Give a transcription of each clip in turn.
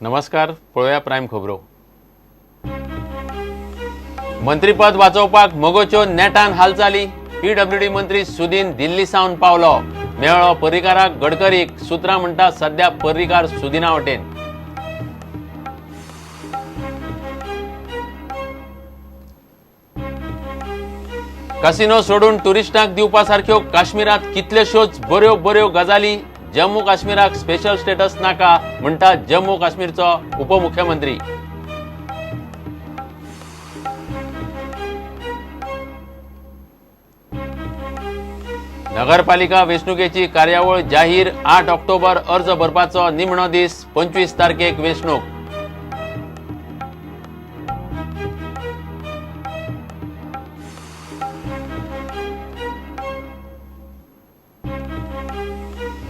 नमस्कार, पळोवया प्रायम खबरो. मंत्रीपद वाचोवपाक मगोच्यो नेटान हालचाली. पीडब्ल्यूडी मंत्री सुदीन दिल्ली सावन पावलो. मेळ्ळो पर्रीकाराक, गडकरीक. सुत्रां म्हणटा सध्या पर्रीकार सुदिना वटेन. कसिनो सोडून टुरिस्टांक दिवपा सारक्यो काश्मीरांत कितल्योश्योच बऱ्यो बऱ्यो गजाली. जम्मू काश्मीराक स्पेशल स्टेटस नाका म्हणटा जम्मू काश्मीरचो उपमुख्यमंत्री. नगरपालिका वेंचणुकेची कार्यावळ जाहीर. 8 ऑक्टोबर अर्ज भरपाचो निमणो दीस. 25 तारखेक वेंचणूक.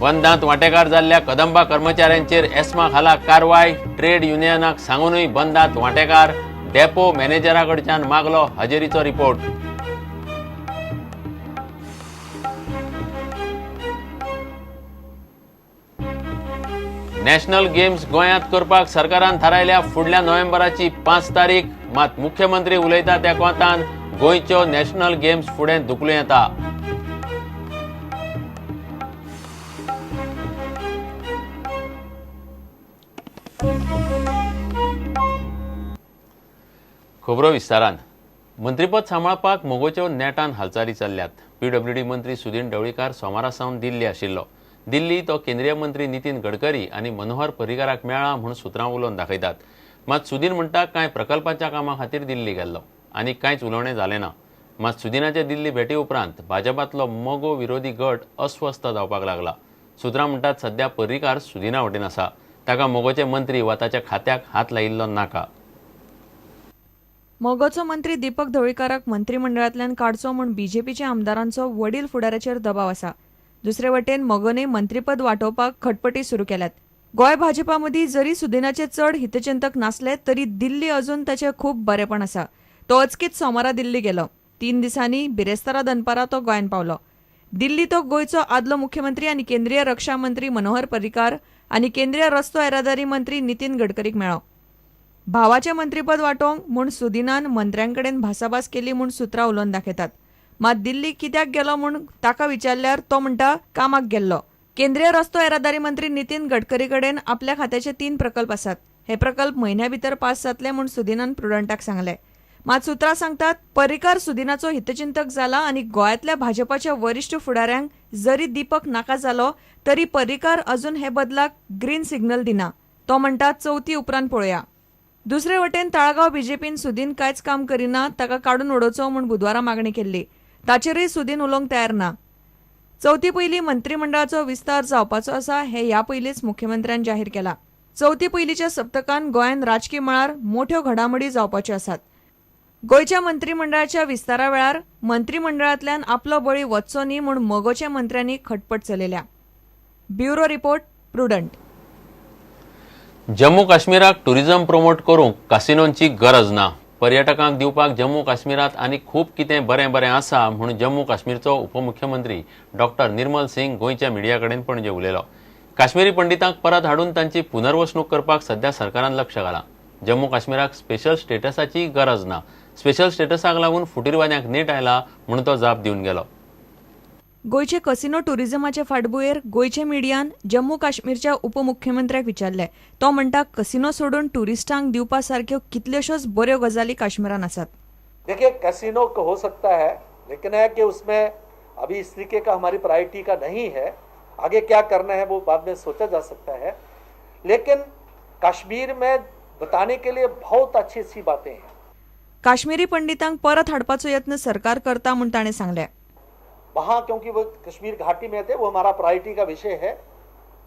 बंदांत वांटेकार जाल्ल्या कदंबा कर्मचाऱ्यांचेर एस्मा खाला कारवाय. ट्रेड युनियनाक सांगूनय बंदांत वांटेकार. डेपो मॅनेजरा कडच्यान मागलो हजेरीचो रिपोर्ट. नॅशनल गेम्स गोंयांत करपाक सरकारान थारायल्या फुडल्या नोव्हेंबराची 5 तारीख. मात मुख्यमंत्री उलयता त्या कोंतान गोंयच्यो नॅशनल गेम्स फुडें धुकलूं येता. खबरो विस्तारान. मंत्रीपद सांबाळपाक मगोच्यो नेटान हालचाली चल्ल्यात. पीडब्ल्यूडी मंत्री सुदीन ढवळीकार सोमारा सावन दिल्ली आशिल्लो. दिल्ली तो केंद्रीय मंत्री नितीन गडकरी आनी मनोहर पर्रीकाराक मेळ्ळा म्हूण सुत्रां उलोवन दाखयतात. मात सुदीन म्हणटा कांय प्रकल्पाच्या कामा खातीर दिल्ली गेल्लो आनी कांयच उलोवणें जालें ना. मात सुदिनाचे दिल्ली भेटी उपरांत भाजपांतलो मगो विरोधी गट अस्वस्थ जावपाक लागला. सुत्रां म्हणटात सध्या पर्रीकार सुदिना वटेन आसा. ताका मगोचे मंत्री वा ताच्या खात्याक हात लायिल्लो नाका. मगोचो मंत्री दीपक ढवळीकाराक मंत्रिमंडळांतल्यान काडचो म्हूण बीजेपीच्या आमदारांचो वडील फुडाऱ्याचेर दबाव आसा. दुसरे वटेन मगोनय मंत्रीपद वांटोवपाक खटपटी सुरू केल्यात. गोंय भाजपा मदीं जरी सुदिनाचे चड हितचिंतक नासले तरी दिल्ली अजून ताचें खूब बरेपण आसा. तो अचकीत सोमारा दिल्ली गेलो. 3 दिसांनी बिरेस्तारा दनपारा तो गोंयांत पावलो. दिल्ली तो गोंयचो आदलो मुख्यमंत्री आनी केंद्रीय रक्षा मंत्री मनोहर पर्रीकार आनी केंद्रीय रस्तो येरादारी मंत्री नितीन गडकरीक मेळ्ळो. भावाचें मंत्रीपद वांटोवंक म्हूण सुदिनान मंत्र्यांकडेन भासाभास केली म्हूण सुत्रां उलोवन दाखयतात. मात दिल्ली कित्याक गेलो म्हूण ताका विचारल्यार तो म्हणटा कामाक गेल्लो. केंद्रीय रस्तो येरादारी मंत्री नितीन गडकरी कडेन आपल्या खात्याचे 3 प्रकल्प आसात. हे प्रकल्प म्हयन्या भितर पास जातले म्हूण सुदिनान प्रुडंटाक सांगलें. मात सुत्रां सांगतात पर्रीकार सुदिनाचो हितचिंतक जाला आनी गोंयांतल्या भाजपाच्या वरिश्ठ फुडाऱ्यांक जरी दीपक नाका जालो तरी पर्रीकार अजून हे बदलाक ग्रीन सिग्नल दिना. तो म्हणटा चवथी उपरांत पळोवया. दुसरे वटेन ताळगांव बीजेपीन सुदीन कांयच काम करिना, ताका काडून उडोवचो म्हूण बुधवारा मागणी केल्ली. ताचेरूय सुदीन उलोवंक तयार ना. चवथी पयलीं मंत्रिमंडळाचो विस्तार जावपाचो आसा हें ह्या पयलींच मुख्यमंत्र्यान जाहीर केला. चवथी पयलींच्या सप्तकान गोंयांत राजकी मळार मोठ्यो घडामोडी जावपाच्यो आसात. गोंयच्या मंत्रिमंडळाच्या विस्तारा वेळार मंत्रिमंडळांतल्यान आपलो बळी वचचो न्ही म्हूण मगोच्या मंत्र्यांनी खटपट चलयल्या. Bureau report, Prudent. Jammu काश्मीराक टुरिझम प्रमोट करूंक कासिनोंची गरज ना. पर्यटकांक दिवपाक जम्मू काश्मीरांत आनी खूब कितें बरें बरें आसा म्हूण जम्मू काश्मीरचो उपमुख्यमंत्री डॉक्टर निर्मल सिंग गोंयच्या मिडिया कडेन पणजे उलयलो. काश्मीरी पंडितांक परत हाडून तांची पुनर्वसणूक करपाक सध्या सरकारान लक्ष घालां. जम्मू काश्मीराक स्पेशल स्टेटसाची गरज ना. स्पेशल स्टेटसाक लागून फुटीरवाद्यांक नेट आयला म्हूण तो जाप दिवन गेलो. गोंयचे कसिनो टुरिझमाचे फाटभुंयेर गोंयचे मिडियान जम्मू काश्मीरच्या उपमुख्यमंत्र्याक विचारले. तो म्हणटा कसिनो सोडून टुरिस्टांक दिवपा सारक्यो कितल्योश्योच बऱ्यो गजाली काश्मीरान आसात. देखिए, कैसीनो हो सकता है, लेकिन है कि उसमें अभी इस तरीके का हमारी प्रायोरिटी का नहीं है. आगे क्या करना है वो बाद में सोचा जा सकता है, लेकिन कश्मीर में बताने के लिए बहुत अच्छी अच्छी बातें हैं. काश्मीरी पंडितांक परत हाडपाचो यत्न सरकार करता म्हूण ताणें सांगलें. वहाँ क्योंकि वो कश्मीर घाटी में थे, वो हमारा प्रायोरिटी का विषय है,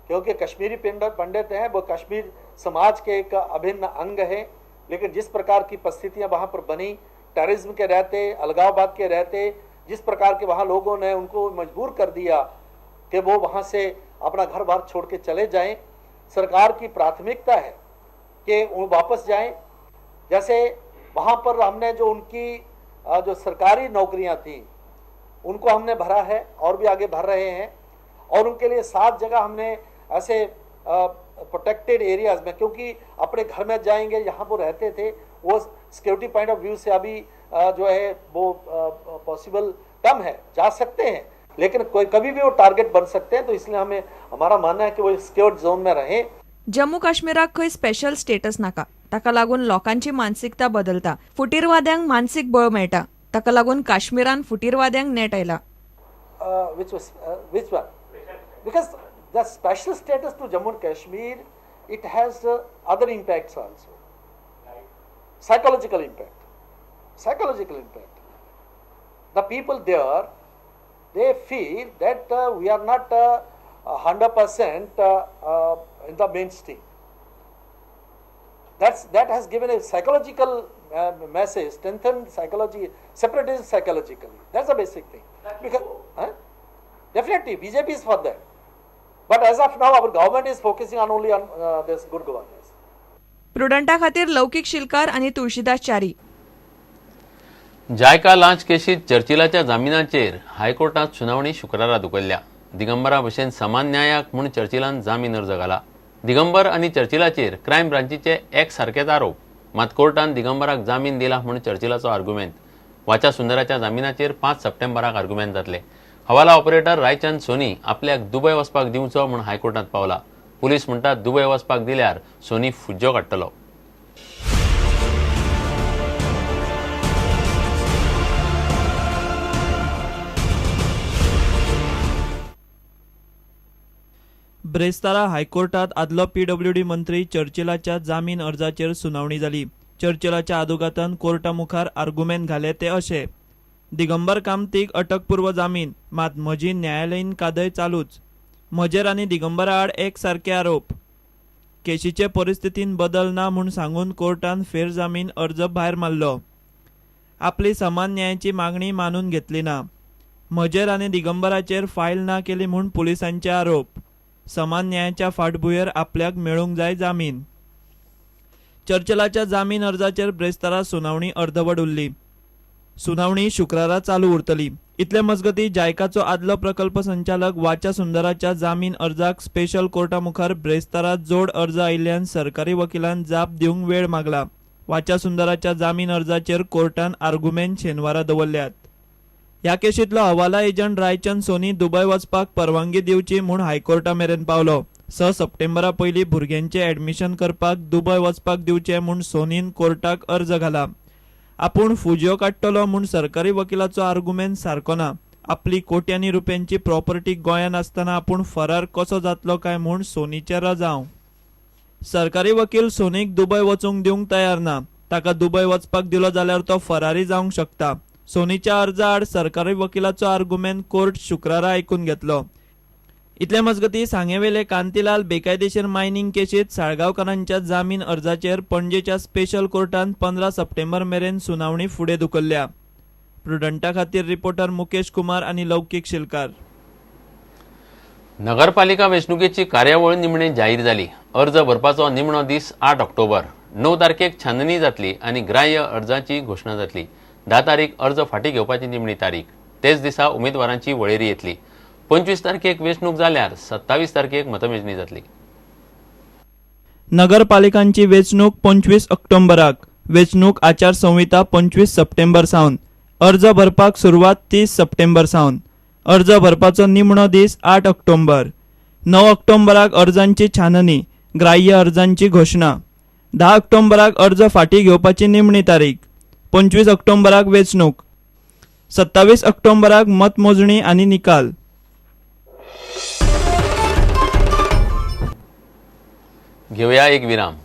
क्योंकि कश्मीरी पंडित हैं, वो कश्मीर समाज के एक अभिन्न अंग है. लेकिन जिस प्रकार की परिस्थितियाँ वहाँ पर बनी, टेररिज्म के रहते, अलगाववाद के रहते, जिस प्रकार के वहाँ लोगों ने उनको मजबूर कर दिया कि वो वहाँ से अपना घर बार छोड़ के चले जाएं, सरकार की प्राथमिकता है कि वो वापस जाएं. जैसे वहाँ पर हमने जो उनकी जो सरकारी नौकरियाँ थी उनको हमने भरा है और भी आगे भर रहे हैं, और उनके लिए 7 जगह हमने ऐसे प्रोटेक्टेड एरियाज में, क्योंकि अपने घर में जाएंगे यहाँ वो रहते थे, वो सिक्योरिटी पॉइंट ऑफ व्यू से अभी जो है वो पॉसिबल कम है, जा सकते हैं लेकिन कोई कभी भी वो टारगेट बन सकते हैं, तो इसलिए हमें हमारा मानना है कि वो सिक्योर्ड जोन में रहें। जम्मू काश्मीराक खंय स्पेशल स्टेटस नाका, ताका लागून लोकांची मानसिकता बदलता, फुटीरवाद्यांक मानसीक बळ मेळटा, ताका लागून काश्मीरान फुटीरवाद्यांक नेट आयला। Which one? Because the special status to Jammu and Kashmir, it has other impacts also. Psychological impact. Psychological impact. The people there, they feel that we are not 100% in the mainstream. That has given a psychological message, strengthened psychology, separatism psychologically. That's the basic thing. Because definitely BJP is for that. But as of now, our government is focusing on only on this good governance. प्रुडंटा खातीर लौकिक शिलकार आनी तुळशीदास च्यारी। जायका लांच केशीत चर्चिलाच्या जामिनाचेर हायकोर्टात सुनावणी शुक्रारा धुकल्ल्या। दिगंबरा भशेन समान न्यायाक म्हूण चर्चिलान जामीन अर्ज घाला। दिगंबर आनी चर्चिलाचेर क्रायम ब्रांचीचे एक सारकेच आरोप, मात कोर्टान दिगंबराक जामीन दिला म्हूण चर्चिलाचो आर्ग्युमेंट। वाचा सुंदराच्या जामिनाचेर 5 सप्टेंबराक आर्ग्युमेंट जातले। हवाला ऑपरेटर रायचंद सोनी आपल्याक दुबय वचपाक दिवचो म्हूण हायकोर्टात पावला। पुलीस म्हणटात दुबय वचपाक दिल्यार सोनी फुज्जो काडटलो। ब्रेस्तारा हायकोर्टात आदलो पीडब्ल्यूडी मंत्री चर्चिलाच्या जामीन अर्जाचेर सुनावणी जाली। चर्चिलाच्या आदोगातान कोर्टा मुखार आर्गुमेंट घाले ते अशे: दिगंबर कामतीक अटकपूर्व जामीन, मात म्हजी न्यायालयीन कादय चालूच, म्हजेर आनी दिगंबरा आड एक सारके आरोप, केशीचे परिस्थितीन बदल ना म्हूण सांगून कोर्टान फेर जामीन अर्ज भायर मारलो, आपली समान न्यायाची मागणी मानून घेतली ना, म्हजेर आनी दिगंबराचेर फायल ना केली म्हूण पुलिसांचे आरोप, समान न्यायाच्या फाटभुंयेर आपल्याक मेळूंक जाय जामीन। चर्चिलाच्या जामीन अर्जाचेर ब्रेस्तारा सुनावणी अर्दवट उरली। सुनावणी शुक्रारा चालू उरतली। इतले मजगती जायकाचो आदलो प्रकल्प संचालक वाचा सुंदराच्या जामीन अर्जाक स्पेशल कोर्टा मुखार ब्रेस्तारा जोड अर्ज आयिल्ल्यान सरकारी वकिलान जाप दिवंक वेळ मागला। वाचा सुंदराच्या जामीन अर्जाचेर कोर्टान आर्गुमेंट शेनवारा दवरल्यात। ह्या केशींतलो हवाला एजंट रायचंद सोनी दुबय वचपाक परवानगी दिवची म्हूण हायकोर्टा मेरेन पावलो। 6 सप्टेंबरा पयलीं भुरग्यांचें ऍडमिशन करपाक दुबय वचपाक दिवचें म्हूण सोनीन कोर्टाक अर्ज घाला। आपूण फुजयो काडटलो म्हूण सरकारी वकिलाचो आर्गुमेंट सारको ना। आपली कोट्यांनी रुपयांची प्रॉपर्टी गोंयांत आसतना आपूण फरार कसो जातलो काय म्हूण सोनीचें रजांव। सरकारी वकील सोनीक दुबय वचूंक दिवंक तयार ना। ताका दुबय वचपाक दिलो जाल्यार तो फरारी जावंक शकता। सोनीच्या अर्जा आड सरकारी वकिलाचो आर्गुमेंट कोर्ट शुक्रारा आयकून घेतलो। इतले मजगती सांगेवेले कांतीलाल बेकायदेशीर मायनिंग केशीत साळगांवकारांच्या जामीन अर्जाचेर पणजेच्या स्पेशल कोर्टान 15 सप्टेंबर मेरेन सुनावणी फुडें धुकल्ल्या। प्रुडंटा खातीर रिपोर्टर मुकेश कुमार आनी लौकिक शिलकार। नगरपालिका वेंचणुकेची कार्यावळ निमणे जाहीर जाली। अर्ज भरपाचो निमणो दीस 8 ऑक्टोबर। 9 तारखेक छाननी जातली आनी ग्राह्य अर्जाची घोशणा जातली। 10 तारीख अर्ज फाटी घेवपाची निमणी तारीख। तेच दिसा उमेदवारांची वळेरी येतली। 25 तारखेक वेंचणूक जाल्यार 27 तारखेक मतमेजणी जातली। नगरपालिकांची वेंचणूक 25 ऑक्टोबराक, वेंचणूक आचारसंहिता 25 सप्टेंबर सावन, अर्ज भरपाक सुरवात 30 सप्टेंबर सावन, अर्ज भरपाचो निमणो दीस 8 ऑक्टोबर, 9 ऑक्टोबराक अर्जांची छाननी, ग्राह्य अर्जांची घोशणा, 10 ऑक्टोबराक अर्ज फाटी घेवपाची निमणी तारीख, 25 ऑक्टोबराक वेंचणूक, 27 ऑक्टोबराक मतमोजणी आनी निकाल। घेवया एक विराम।